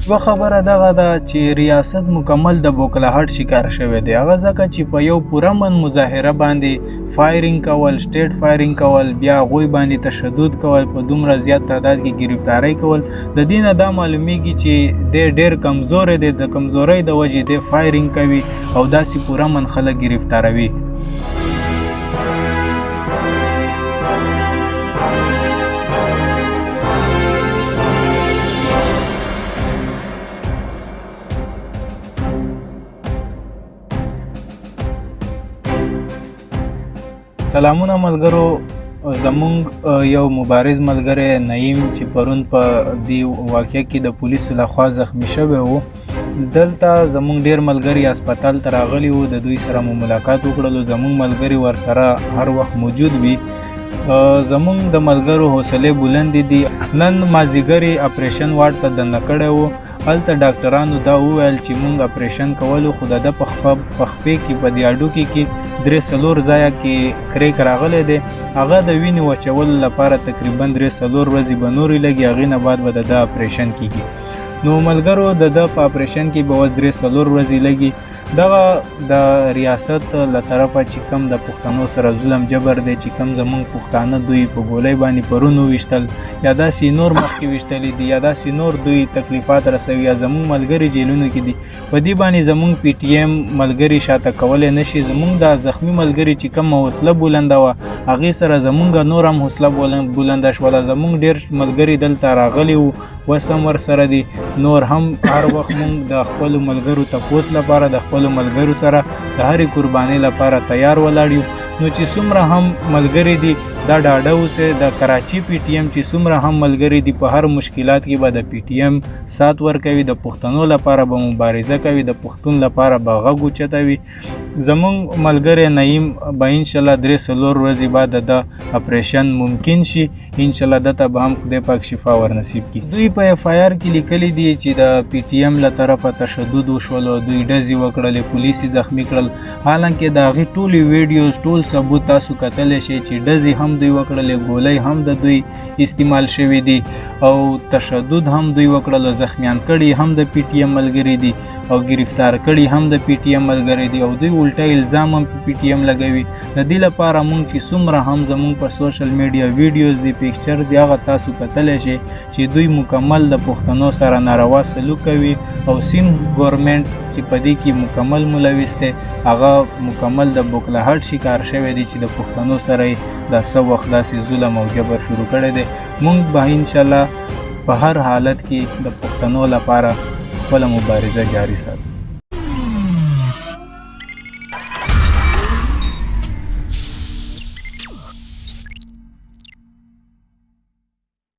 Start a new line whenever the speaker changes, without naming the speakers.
یوه خبره دغه ده چې ریاست مکمل د بوکلاهټ شکار شوی دی، هغه ځکه چې په یو پرامن مظاهره باندې فایرینګ کول، سټیټ فایرینګ کول، بیا هغوی باندې تشدد کول، په دومره زیات تعداد کې ګرفتارۍ کول، د دې نه دا معلومیږي چې دی ډیر کمزوری دی، د کمزورۍ د وجې دی فایرینګ کوي او داسې پرامن خلک ګرفتاروي. سلامونه ملګرو، زمونږ یو مبارز ملګری نعیم چې پرون په دې واقعه کې د پولیسو لخوا زخمی شوی و، دلته زمونږ ډیر ملګري هسپتال ته راغلي وو، د دوی سره مو ملاقات وکړلو. زمونږ ملګري ورسره هر وخت موجود وي. زمونږ د ملګرو حوصلې بلندې دي. نن مازیګر یې اپریشن وارډ ته دننه کړی و. هلته ډاکټرانو دا وویل چې مونږ اپریشن کولو، خو د ده په خپې کې په دې هډوکي کې 3-4 ځایه کې کریک راغلی دی، هغه د وینې وچولو لپاره تقریبا 3-4 ورځې به نورې لګي، هغې نه بعد به د ده اپریشن کیږي. نو ملګرو د ده په اپریشن کې به اوس 3-4 ورځې لګي. دغه د ریاست له طرفه چې کم د پښتنو سره ظلم جبر دی، چې کم زمونږ پښتانه دوی په ګولۍ باندې پرون وویشتل یا داسې نور مخکې ویشتلي دي یا داسې نور دوی تکلیفات رسوي یا زمونږ ملګري جیلونو کې دي، په دې باندې زمونږ پي ټي ایم ملګري شاته کولی نه شي. زمونږ دا زخمی ملګري چې کومه حوصله بلنده وه هغې سره زمونږ نور هم حوصله بلنده شوله. زمونږ ډېر ملګري دلته راغلي وو، اوس هم ورسره دي. نور هم هر وخت مونږ د خپلو ملګرو تپوس لپاره د خپلو ملګرو سره د هرې قربانۍ لپاره تیار ولاړ یو. نو چې څومره هم ملګري دي دا ډاډه اوسئ، د کراچي پي ټي ایم چې څومره هم ملګري دي په هر مشکلات کې به د پي ټي ایم سات ورکوي، د پښتنو لپاره به مبارزه کوي، د پښتون لپاره به غږ اوچتوي. زمونږ ملګری نعیم به انشاءالله 3-4 ورځې بعد د ده اپریشن ممکن شي، انشاءالله ده ته به هم خدای پاک شفا ورنصیب کړي. دوی په اف آی آر کې لیکلي دي چې د پي ټي ایم له طرفه تشدد وشولو، دوی ډزې وکړلې، پولیس یې زخمی کړل. حالانکه د هغې ټولې ویډیوز ټول ثبوت تاسو کتلی شئ چې ډزې هم دوی وکړلې، ګولۍ هم د دوی استعمال شوي دي او تشدد هم دوی وکړلو، زخمیان کړي هم د پي ټي ایم ملګري دي او ګرفتار کړي هم د پي ټي ایم ملګري دي او دوی الټه الزام هم په پي ټي ایم لګوي. د دې لپاره مونږ چې څومره هم زمونږ په سوشل میډیا ویډیوز دي، پکچر دي، هغه تاسو کتلی شئ چې دوی مکمل د پښتنو سره ناروا سلوک کوي او سیند ګورنمنټ چې په دې کې مکمل ملوث دی هغه مکمل د بوکلاهټ شکار شوی دی چې د پښتنو سره یې دا څه وخت داسې ظلم او جبر شروع کړی دی. مونږ به انشاءالله په هر حالت کې د پښتنو لپاره خپله مبارزه جاري ساتو.